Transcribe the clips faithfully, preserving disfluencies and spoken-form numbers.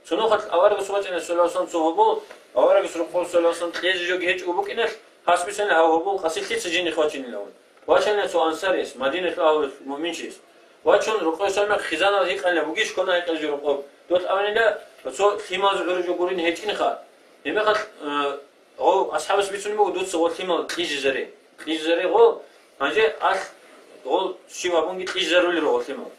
Цо нухалъ аварагас вачӀана, саллаллагьу гӀалайгьи ва саллам, цо гьобол, аварагас рокъов, саллаллагьу гӀалайгьи ва саллам, кьезе жоги гьечӀого букӀиналъ, гьас бицана гьав гьобол къасилъица жинихъ вачинилавун. Вачана цо ансариялъ, Мадиналъул агьлуялъ муъминчияс. Вачун, рокъове сверун хизанал гьикъана, бугищ квана гьекъезе жо рокъоб? Дол абунила, цо лъималазе гӀура жо гурин гьечӀинха. Гьебмехалъ, э, гъов асхӀабас бицунеб буго дуца гъол лъимал кьижизаре. Кьижизаре гъол, гьанже алъ гъол щив гьабунги кьижизарулел руго гъол лъимал.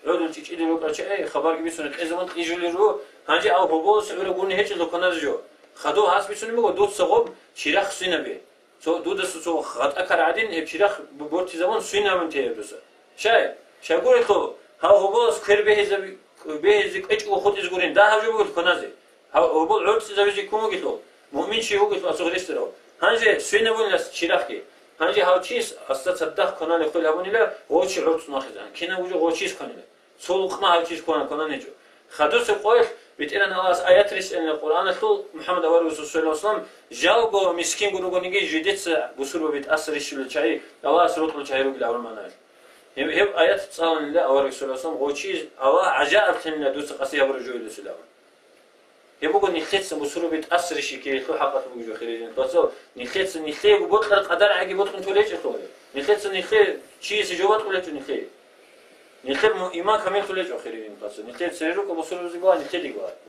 ГӀодул чӀичӀидул рукӀарчи, ай, хабарги бицун кьезе мун кьижулел руго, гьанже ав гьоболас гӀура гуни гьечӀелда кваназе жо. Хадув гьас бицунеб буго дуца гъоб чирахъ свинабе. Цо дудаса цо гъатӀа ккарагӀадин, гьеб чирахъ бу-, бортизабун свинабун те гьеб дуса. Щай? Щайгурелъул, гьав гьоболас квер бегьизаби-, бегьизе кӀвечӀого хутӀизе гурин, дагьаб жо бугелъул кваназе. Гьав гьобол гӀорцӀизавизе ккун вугелъул, муъминчи вугелъул асухъ рестарав. Гьанже свинабунилас чирахъги. Гьанже гьав чияс асда цадахъ кваналеб хвел гьабунила, гъов чи гӀорцӀун вахизан. Кинабго жо гъов чияс кванила. Цо лукъма гьав чияс квана, квананичӀо. Хадусеб къоялъ БетӀеран Аллагьас аят рещтӀанила Къуръаналъул, МухӀаммад аварагасул, саллаллагьу гӀалайгьи ва саллам, жалго мискин гургониги жидеца бусурбаби тӀаса рищулел чагӀи, Аллагьас рокьулел чагӀи ругел абураб магӀнаялъ. Гьеб, гьеб аят цӀаланила авараг, саллаллагьу гӀалайгьи ва саллам, гъов чияс Аллагь гӀажаиблъанила дуца къаси гьабураб жо гьелдасилан. Гьеб буго нилъеца бусурбаби тӀаса рищи ккеялъул хӀакъалъулъ бугеб жо, хириял динул вацал, нилъеца нилъеего бокьараб къадар гӀаги бокьун толечӀелъул. Нилъеца нилъее чиясе жо батӀулечӀо нилъее. Нилъер му-, иман камиллъулечӀо, хириял динул вацал. Нилъее цере рукӀа бусурбабазеги ва нилъедаги ва.